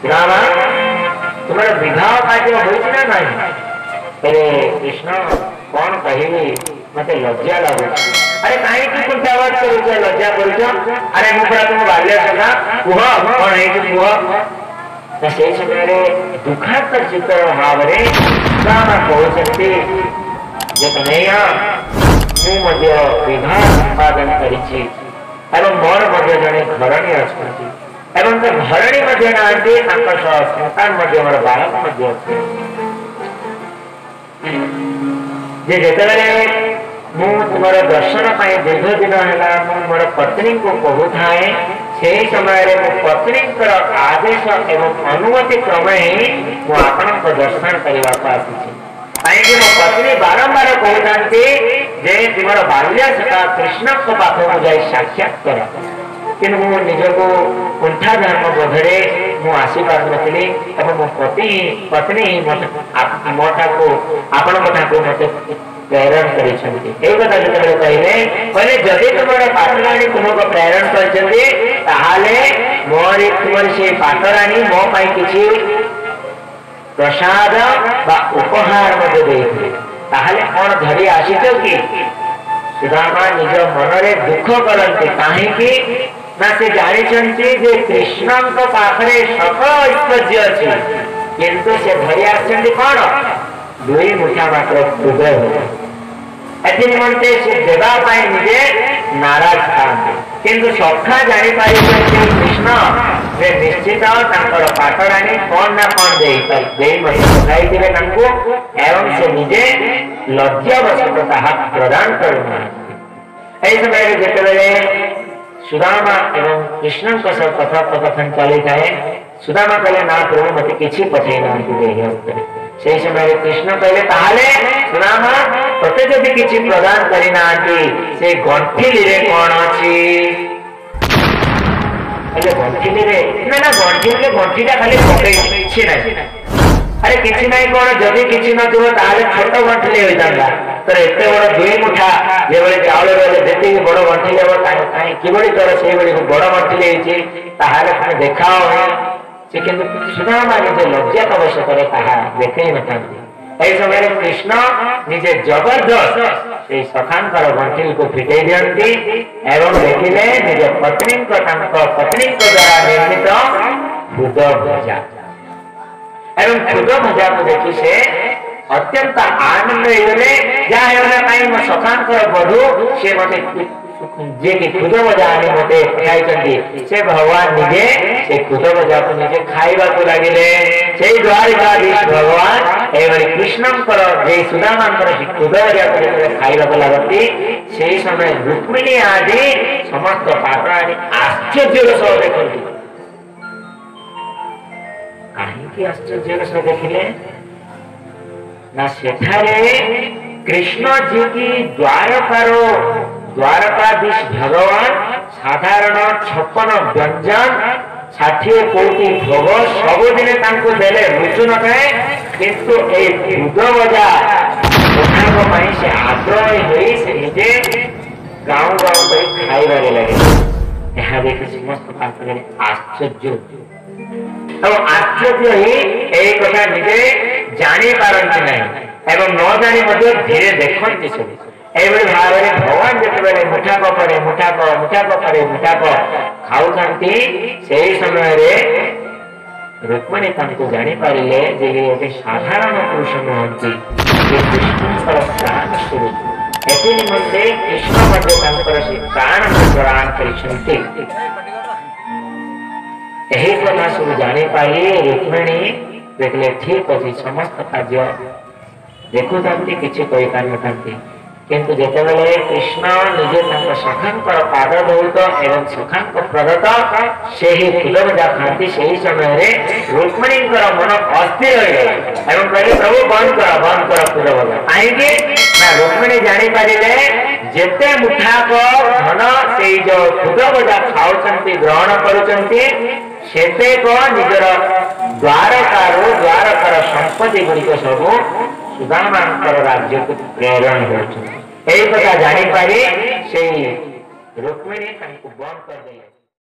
ସୁଦାମା, ତୁମର ବିବାହ କାର୍ଯ୍ୟ ହୋଇଛି ନା ନାହିଁ? କହିଲେ, କୃଷ୍ଣ, କଣ କହିବି, ମତେ ଲଜ୍ଜା ଲାଗୁଛି। ଆରେ, କାହିଁକି କୁଣ୍ଠାବୋଧ କରୁଛ, ଲଜ୍ଜା କରୁଛ? ଆରେ, ମୁଁ ପୁରା ତୁମ ବାଲ୍ୟ ସଖା, କୁହ କଣ ହେଇଛି କୁହ। ନା, ସେଇ ସମୟରେ ଦୁଃଖାନ୍ତର୍ଜିତ ଭାବରେ ସୁଦାମା କହୁଛନ୍ତି ଯେ କହ୍ନେୟା, ମୁଁ ମଧ୍ୟ ବିବାହ ସମ୍ପାଦନ କରିଛି ଏବଂ ମୋର ମଧ୍ୟ ଜଣେ ଘରଣୀ ଅଛନ୍ତି ଏବଂ ସେ ଘରଣୀ ମଧ୍ୟ ନାହାନ୍ତି, ତାଙ୍କ ସହ ସନ୍ତାନ ମଧ୍ୟ, ମୋର ବାଳକ ମଧ୍ୟ ଅଛି। ଯେ ଯେତେବେଳେ ମୁଁ ତୁମର ଦର୍ଶନ ପାଇଁ ଦୀର୍ଘ ଦିନ ହେଲା ମୁଁ ମୋର ପତ୍ନୀଙ୍କୁ କହୁଥାଏ, ସେହି ସମୟରେ ମୋ ପତ୍ନୀଙ୍କର ଆଦେଶ ଏବଂ ଅନୁମତି କ୍ରମେ ହିଁ ମୁଁ ଆପଣଙ୍କ ଦର୍ଶନ କରିବାକୁ ଆସିଛି। କାହିଁକି ମୋ ପତ୍ନୀ ବାରମ୍ବାର କହୁଥାନ୍ତି ଯେ ତୁମର ବାଲ୍ୟ ସଖା କୃଷ୍ଣଙ୍କ ପାଖକୁ ଯାଇ ସାକ୍ଷାତ କର, କିନ୍ତୁ ମୁଁ ନିଜକୁ କୁଣ୍ଠା ଧର୍ମ ବୋଧରେ ମୁଁ ଆସିପାରୁନଥିଲି ଏବଂ ମୋ ପତି ପତ୍ନୀ ମୋ ଠାକୁ ଆପଣଙ୍କ ଠାକୁ ମତେ ପ୍ରେରଣ କରିଛନ୍ତି। ଏଇ କଥା ଯେତେବେଳେ କହିଲେ, କହିଲେ, ଯଦି ତୁମର ପାଟରାଣୀ ତୁମକୁ ପ୍ରେରଣ କରିଛନ୍ତି, ତାହେଲେ ମୋରି ତୁମର ସେଇ ପାଟରାଣୀ ମୋ ପାଇଁ କିଛି ପ୍ରସାଦ ବା ଉପହାର ମଧ୍ୟ ଦେଇଥିଲେ, ତାହେଲେ କଣ ଧରି ଆସିଛ କି? ସୁଦାମା ନିଜ ମନରେ ଦୁଃଖ କରନ୍ତି। କାହିଁକି ନା ସେ ଜାଣିଛନ୍ତି ଯେ କୃଷ୍ଣଙ୍କ ପାଖରେ ସକଳ ଐଶ୍ୱର୍ଯ୍ୟ ଅଛି, କିନ୍ତୁ ସେ ଧରି ଆସିଛନ୍ତି କଣ? ଦୁଇ ମୁଠା ମାତ୍ର ଖୁଦ। ଏଥି ନିମନ୍ତେ ସେ ଦେବା ପାଇଁ ନିଜେ ନାରାଜ ଥାନ୍ତି, କିନ୍ତୁ ସଖା ଜାଣିପାରିଛନ୍ତି କୃଷ୍ଣ ଯେ ନିଶ୍ଚିତ ତାଙ୍କର ପାଟରାଣୀ କଣ ନା କଣ ଦେଇ ମଧ୍ୟ ପଠାଇଥିବେ ତାଙ୍କୁ ଏବଂ ସେ ନିଜେ ଲଜ୍ଜାବଶତ ତାହା ପ୍ରଦାନ କରୁନାହାନ୍ତି। ଏହି ସମୟରେ ଯେତେବେଳେ ସୁଦାମା ଏବଂ କୃଷ୍ଣଙ୍କ ସହ କଥୋପକଥନ ଚାଲିଥାଏ, ସୁଦାମା କହିଲେ, ନା ପ୍ରଭୁ, ମତେ କିଛି ପଠେଇ ନାହାନ୍ତି ଦେହ ଉପରେ। ସେଇ ସମୟରେ କୃଷ୍ଣ କହିଲେ, ତାହେଲେ ସୁଦାମା, ତତେ ଯଦି କିଛି ପ୍ରଦାନ କରିନାହାନ୍ତି, ସେ ଗଣ୍ଠିଲିରେ କଣ ଅଛି? ହେଲେ ଗଣ୍ଠିଲିରେ, ନା ନା, ଗଣ୍ଠିଲିରେ ଗଣ୍ଠିଟା ଖାଲି ପକେଇ, କିଛି ନାହିଁ। ଆରେ, କିଛି ନାହିଁ କଣ? ଯଦି କିଛି ନଥିବ ତାହେଲେ ଛୋଟ ଗଣ୍ଠିଲି ହୋଇଥାନ୍ତା। ତୋର ଏତେ ବଡ ଦୁଇ ମୁଠା ଯେଭଳି ଚାଉଳ ରହିଲେ ଯେତିକି ବଡ ଗଣ୍ଠିଲି ହେବ, କାହିଁ କିଭଳି ତୋର ସେଇଭଳି ବଡ ଗଣ୍ଠିଲି ହେଇଛି? ତାହେଲେ ତୁମେ ଦେଖାଅ। ସେ କିନ୍ତୁ ସୁଦାମା ନିଜେ ଲଜ୍ଜା ବଶତରେ ତାହା ଦେଖେଇ ନଥାନ୍ତି। ଏହି ସମୟରେ କୃଷ୍ଣ ନିଜେ ଜବରଦସ୍ତ ସେଇ ସଖାଙ୍କର ଗଣ୍ଠିଲକୁ ଫିଟେଇ ଦିଅନ୍ତି ଏବଂ ଦେଖିଲେ ନିଜ ପତ୍ନୀଙ୍କ, ତାଙ୍କ ପତ୍ନୀଙ୍କ ଦ୍ୱାରା ନିର୍ମିତ ଖୁଦ ଭଜା। ଏବଂ ଖୁଦ ଭଜାକୁ ଦେଖି ସେ ଅତ୍ୟନ୍ତ ଆନନ୍ଦ ହେଇଗଲେ, ଯାହା ହେଇଗଲା କାହିଁ ମୋ ସଖାଙ୍କର ବଧୁ ସେ ମତେ ଯିଏକି ଖୁଦ ଭଜା ଆଣି ମତେ ପଠାଇଛନ୍ତି। ସେ ଭଗବାନ ନିଜେ ସେ ଖୁଦ ଭଜାକୁ ନିଜେ ଖାଇବାକୁ ଲାଗିଲେ। ସେଇ ଦ୍ୱାରିକାଧୀଶ ଭଗବାନ ଏଇଭଳି କୃଷ୍ଣଙ୍କର ଯେ ସୁଦାମାଙ୍କର ସେ ଖୁଦ ଭଜାକୁ ଯେତେବେଳେ ଖାଇବାକୁ ଲାଗନ୍ତି, ସେଇ ସମୟ ରୁକ୍ମିଣୀ ଆଦି ସମସ୍ତ ପାଟରାଣୀ ଆଶ୍ଚର୍ଯ୍ୟର ସହ ଦେଖନ୍ତି। କାହିଁକି ଆଶ୍ଚର୍ଯ୍ୟର ସହ ଦେଖିଲେ? ନା, ସେଠାରେ କୃଷ୍ଣ ଯିଏକି ଦ୍ୱାରକାର ଦ୍ୱାରକାଧୀଶ ଭଗବାନ, ସାଧାରଣ 56 ବ୍ୟଞ୍ଜନ, 60 କୋଟି ଭୋଗ ସବୁଦିନେ ତାଙ୍କୁ ଦେଲେ ରୁଚୁ ନଥାଏ, କିନ୍ତୁ ଏଇ ଖୁଦ ଭଜା ସଖାଙ୍କ ପାଇଁ ସେ ଆଗ୍ରହୀ ହୋଇ ସେ ନିଜେ ଗାଉଁ ଗାଉଁ କରି ଖାଇବାରେ ଲାଗିଲେ। ଏହା ଦେଖି ସମସ୍ତ ପାତ୍ରରେ ଆଶ୍ଚର୍ଯ୍ୟ ଏବଂ ଆଶ୍ଚର୍ଯ୍ୟ ହିଁ ଏଇ କଥା ନିଜେ ଜାଣି ପାରନ୍ତି ନାହିଁ ଏବଂ ନ ଜାଣି ମଧ୍ୟ ଧୀରେ ଦେଖନ୍ତି ସବୁ। ଏଇଭଳି ଭାବରେ ଭଗବାନ ଯେତେବେଳେ ମୁଠାକ ପରେ ମୁଠାକ, ମୁଠାକ ପରେ ମୁଠାକ ଖାଉଥାନ୍ତି, ସେଇ ସମୟରେ ରୁକ୍ମିଣୀ ତାଙ୍କୁ ଜାଣିପାରିଲେ ଯେ ଇଏ ଗୋଟେ ସାଧାରଣ ପୁରୁଷ ନୁହନ୍ତି, ସେ କୃଷ୍ଣଙ୍କର ପ୍ରାଣ ସ୍ୱରୂପ। ଏଥି ନିମନ୍ତେ କୃଷ୍ଣ ମଧ୍ୟ ତାଙ୍କର ସେ ପ୍ରାଣ ପ୍ରଦାନ କରିଛନ୍ତି। ଏହି କଥା ସବୁ ଜାଣିପାରି ରୁକ୍ମିଣୀ ଦେଖିଲେ, ଠିକ ଅଛି, ସମସ୍ତ କାର୍ଯ୍ୟ ଦେଖୁଥାନ୍ତି, କିଛି କହିପାରିନଥାନ୍ତି। କିନ୍ତୁ ଯେତେବେଳେ କୃଷ୍ଣ ନିଜେ ତାଙ୍କ ସଖାଙ୍କର ପାଦ ଧୌତ ଏବଂ ସଖାଙ୍କ ପ୍ରଦତ୍ତ ସେହି ଫୁଲଭଜା ଖାଆନ୍ତି, ସେହି ସମୟରେ ରୁକ୍ମିଣୀଙ୍କର ମନ ଅସ୍ଥିର ହୋଇଗଲା ଏବଂ କହିଲେ, ପ୍ରଭୁ, ବନ୍ଦ କର, ବନ୍ଦ କର ଫୁଲଭଜା। କାହିଁକି ନା ରୁକ୍ମିଣୀ ଜାଣିପାରିଲେ ଯେତେ ମୁଠାକ ଧନ ସେଇ ଯୋଉ ଖୁଦ ଭଜା ଖାଉଛନ୍ତି, ଗ୍ରହଣ କରୁଛନ୍ତି, ସେତେକ ନିଜର ଦ୍ୱାରକାରୁ ଦ୍ୱାରକାର ସମ୍ପତ୍ତି ଗୁଡ଼ିକ ସବୁ ସୁଦାମାଙ୍କର ରାଜ୍ୟକୁ ପ୍ରେରଣ ହେଉଛନ୍ତି। ଏହି କଥା ଜାଣିପାରି ସେଇ ରୁକ୍ମିଣୀ ତାଙ୍କୁ ବନ୍ଦ କରିଦେଲେ।